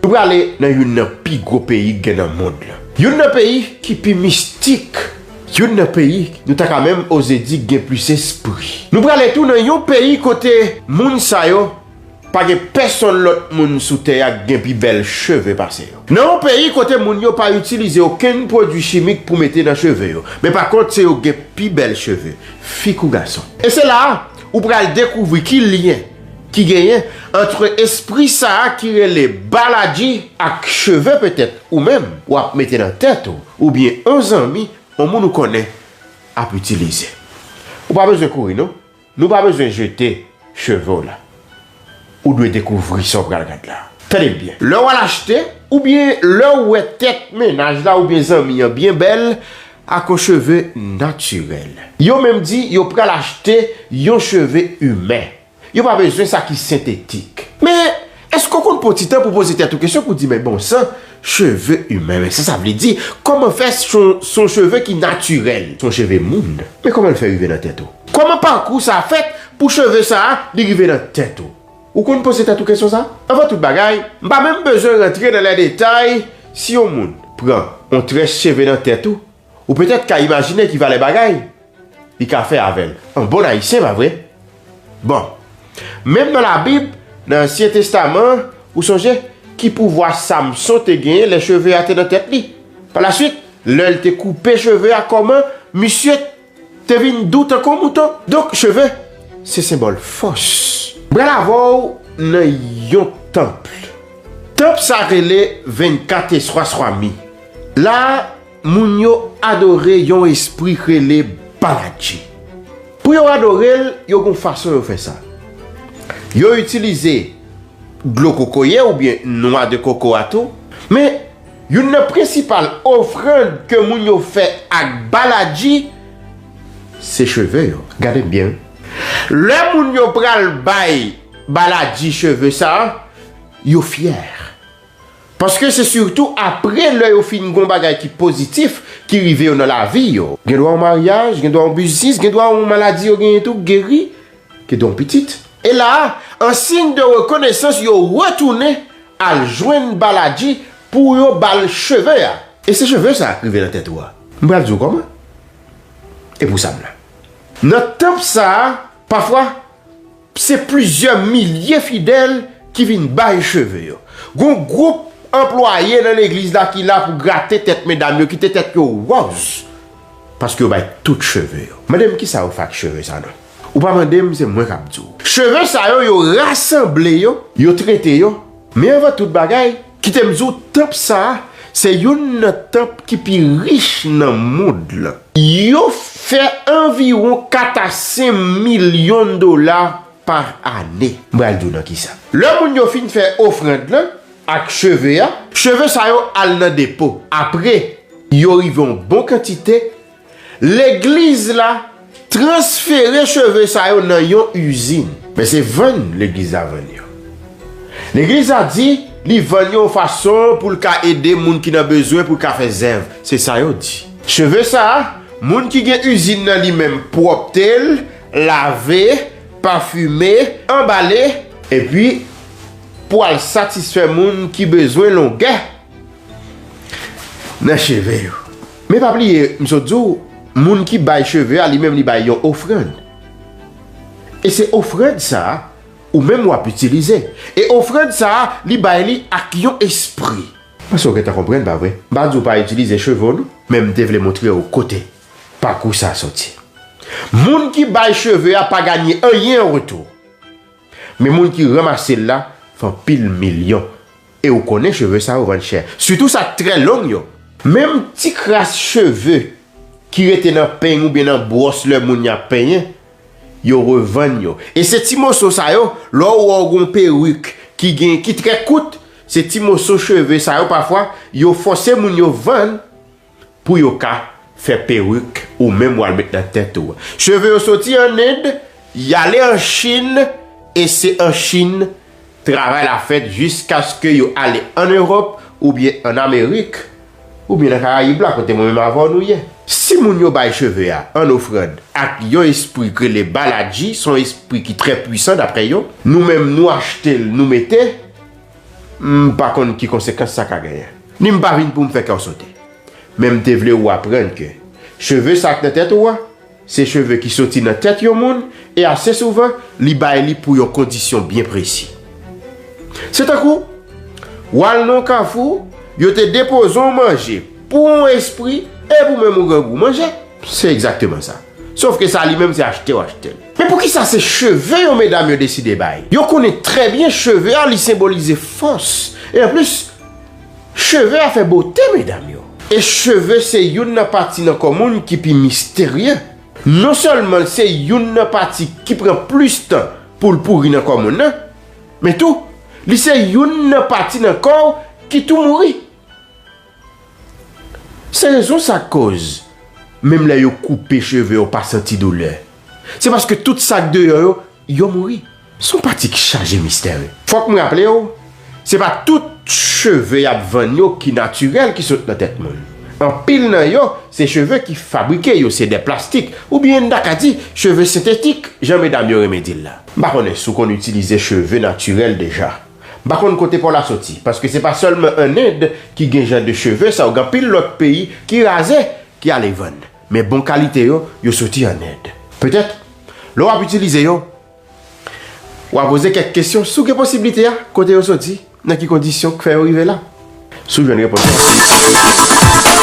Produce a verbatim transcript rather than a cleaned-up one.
Nou prale nan youn nan pi gwo peyi k gen nan mond lan. Youn nan peyi ki pi mistik. Youn nan peyi nou ta ka menm oze di gen plis espri. Nou prale tou nan yon peyi kote moun sa yo pa gen pèsonn lòt moun sou tè a k gen pi bèl cheve pase yo. Nan yon peyi kote moun yo pa itilize okenn pwodui chimik pou mete nan cheve yo, men pa kont se yo gen pi bèl cheve, fi kou gason. E se la a ou pral dekouvri ki lyen ki genyen ant espri sa a ki rele baladji ak cheve petèt ou menm w ap mete nan tèt ou, oubyen yon zanmi, yon moun ou konnen ap itilize. Ou pa bezwen kouri non. Nou pa bezwen jete cheve w la. Ou dwe dekouvri sa w pral gad la. Tande m byen. Lè w al achte, oubyen lè w wè tèt mennaj la oubyen zanmi an byen bèl ak yon cheve natirèl. Yo menm di yo pral achte yon cheve imen. Yo pa bezwen sa ki sentetik. Men, èske w konn pran ti tan pou poze tèt ou kesyon pou di, men bon san, cheve imen, men sa sa vle di? Kòman fè s yon, s yon cheve ki natirèl? S yon cheve moun. Men kòman l fè rive nan tèt ou? Kòman pakou sa fèt pou cheve sa a, li rive nan tèt ou? Ou konn poze tèt ou kesyon sa? Anvan tout bagay, m pa menm bezwen rantre nan lè detay si yon moun pran yon très cheve nan tèt ou, ou petèt ka imajine ki valè bagay li ka fè avè l. An bon ayisyen, pa vre? Bon, menm nan Labib, nan Ansyen Testaman an, ou sonje ki pouvwa Samson te genyen lè cheve a te nan tèt li? Palaswit, lè l te koupe cheve a, kòman misye te vin dou tankou yon mouton? Donk, cheve se senbòl fòs. M pral avè w nan yon tanp. Tanp sa rele vennkat Eswaswami. La a, moun yo adore yon espri k rele Baladji. Pou yo adore l, yo gen yon fason yo fè sa. Yo itilize dlo kokoye oubyen nwa de koko a tou, men youn nan prensipal ofrann ke moun yo fè ak Baladji, se cheve yo. Gade m byen wi. Lè moun yo pral bay Baladji cheve sa a, yo fyè. Paske se sitou apre lè yo fin gen yon bagay ki pozitif ki rive yo nan lavi yo. Gen dwa yon maryaj, gen dwa yon biznis, gen dwa yon maladi yo genyen tou k geri, gen dwa yon pitit. E la a, an siy de rekonesans, yo retounen al jwenn Baladji pou yo ba l cheve a. E se cheve sa a k rive nan tèt ou a. M pral di w kòman. E pou sa m la. Nan tanp sa a, pafwa, se plizyè milye fidèl ki vin bay cheve yo. Gon gwoup anplwaye nan legliz la ki la pou grate tèt medam yo, kite tèt yo wòz, paske yo bay tout cheve yo. Mande m kisa yo fè ak cheve sa non. Ou pa mande m, se mwen k ap di w. Cheve sa yo, yo rasanble yo, yo trete yo, men anvan tout bagay, kite m di w, tanp sa a, se youn nan tanp ki pi rich nan mond lan. Yo fè anviwon kat a senk milyon dola pa ane. M pral di w nan kisa. Lè moun yo fin fè ofrann lan ak cheve a, cheve sa yo al nan depo. Apre, yo rive yon bon kantite, legliz la transfere cheve sa yo nan yon izin. Men se vann legliz la vann yo. Legliz la di li vann yo yon fason pou l ka ede moun ki nan bezwen, pou l ka fè zèv. Se sa yo di. Cheve sa a, moun ki gen izin nan li menm pwòpte l, lave, pafime, anbale, epi pou al satisfè moun ki bezwen longè nan cheve yo. Men pa bliye, m sot di w, moun ki bay cheve a, li menm li bay yon ofrann. E se ofrann sa a, ou menm w ap itilize. E ofrann sa a, li bay li ak yon espri. Paske w gentan konprann, pa vre? M pa di w pa itilize cheve w, non. Men m te vle montre w kote pakou sa a soti. Moun ki bay cheve a pa ganye anyen an retou. Men moun ki ranmase l la fè anpil milyon. E ou konnen cheve sa yo vann chè. Sitou sa k trè long yo. Menm ti kras cheve ki rete nan peny oubyen nan bwòs lè moun y ap penyen, yo revann yo. E se ti moso sa yo, lè w wè w gen yon perik ki gen, ki trè kout, se ti moso cheve sa yo pafwa, yo fòse moun yo vann pou yo ka fè perik ou menm w al met nan tèt ou. Cheve yo soti ann End, y ale an Chin, e se an Chin travay la fèt jiskaske yo ale ann Ewòp oubyen ann Amerik, oubyen nan Karayib la, kote mwen menm avè w nou ye. Si moun yo bay cheve a an ofrann ak yon espri k rele Baladji, se yon espri ki trè pwisan daprè yo, nou menm nou achte l, nou mete, M pa konn ki konsekans sa ka genyen. Ni m pa vin pou m fè kè w sote. Men m te vle ou aprann ke cheve sa k nan tèt ou a, se cheve ki soti nan tèt yon moun, e ase souvan, li bay li pou yon kondisyon byen presi. Se tankou, w al nan yon kafou, yo te depoze w manje pou yon espri, e pou menm ou grangou manje. Se egzakteman sa. Sof ke sa li menm se achte w achte l. Men poukisa se cheve yo medam yo deside bay? Yo konnen trè byen cheve a li senbolize fòs. E anplis, cheve a fè bote medam yo. E cheve se youn nan pati nan kò moun ki pi misterye. Non sèlman se youn nan pati ki pran plis tan pou l pouri nan kò moun nan, men tou, li se youn nan pati nan kò w ki tou mouri. Se rezon sa k koz, menm lè yo koupe cheve w pa santi doulè. Se paske tout sa k deyò yo, yo mouri. Se yon pati k chaje mistè wi. Fòk m raple w, se pa tout cheve y ap vann yo ki natirèl ki sot nan tèt moun. Anpil nan yo, se cheve ki fabrike, yo se de plastik, oubyen n ta ka di cheve sentetik, jan medam yo renmen di l la. M pa konnen si w konn itilize cheve natirèl deja. M pa konn kote pa w la soti, paske se pa sèlman ann End ki gen jan de cheve sa yo, gen anpil lòt peyi ki raze, ki ale vann. Men bon kalite yo, yo soti ann End. Petèt, lè w ap itilize yo, w a poze kèk kesyon sou gen posiblite a, kote yo soti, nan ki kondisyon k fè yo rive la. Si w jwenn repons la.